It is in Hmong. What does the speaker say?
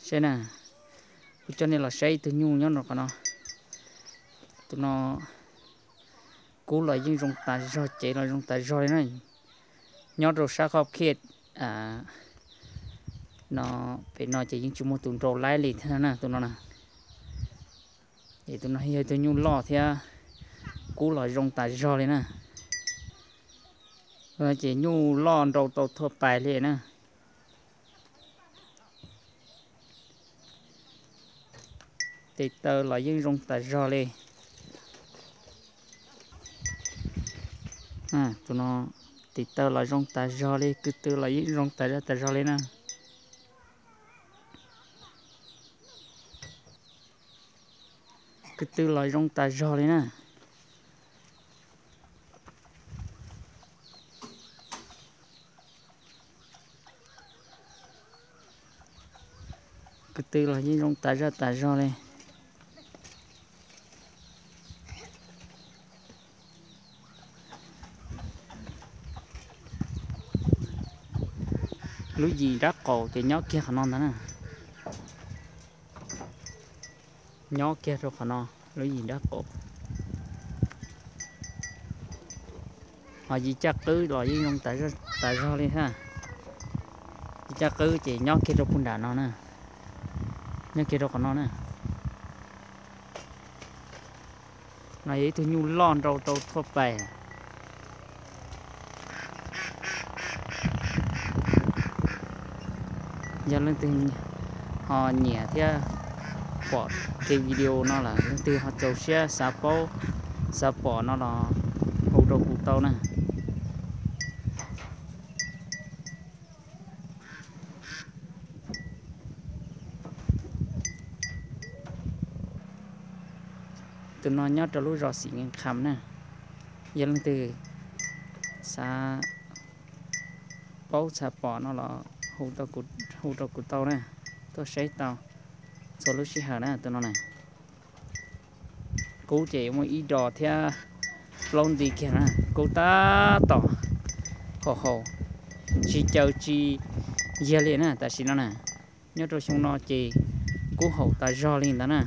Saib na, kuv coj nej los saib ib tug nyuj nyob rau qhov no. Tus no kub los yeej zoo tas zog, cev los zoo tas zog li na. Nyob rau sab qhov phiaj no, pem no ces yeej tsis muaj tus nrau laib li thiab na tus no na. Es tus no yog tus nyuj loj thiab kub los zoo tas zog li na. Ces nyuj loj nrau tau thuaj pais li na. Tes taw los yeej zoo tas zog li. Tus no tes taw los zoo tas zog li, kwv tw los yeej zoo tas zog tas zog li na. Kwv tw los zoo tas zog li na. Kwv tw los yeej zoo tas zog tas zog li. Lub yim nrab qaum ces nyob kiag qhov no ntag na. Nyob kiag rau qhov no, lub yim nrab qaum. Ho yim caj qwb los yeej zoo tas zog li ha. Yim caj qwb ces nyob kiag rau puag nram no na. Nyob kiag rau qhov no na. No yog ib tug nyuj loj nrau tau thuaj pais. Yog leej twg ho nyiam thiab pom kev video no lawm, leej twg ho txaus siab xav paub xav pom no los hu rau kuv tau na. Tus no nyob rau lub zos Xim Nkees Kham na. Yog leej twg xav paub xav pom no los hu rau kuv tau na, tuaj saib tau txhua lub sij hawm na tus no na. Kub ces muaj ib dos thiab plaub nti kiag na, kub tab tom haum haum, tsis caws tsis yiag li na tam sim no na. Nyob rau xyoo no ces kub haum tas zog li ntawd na.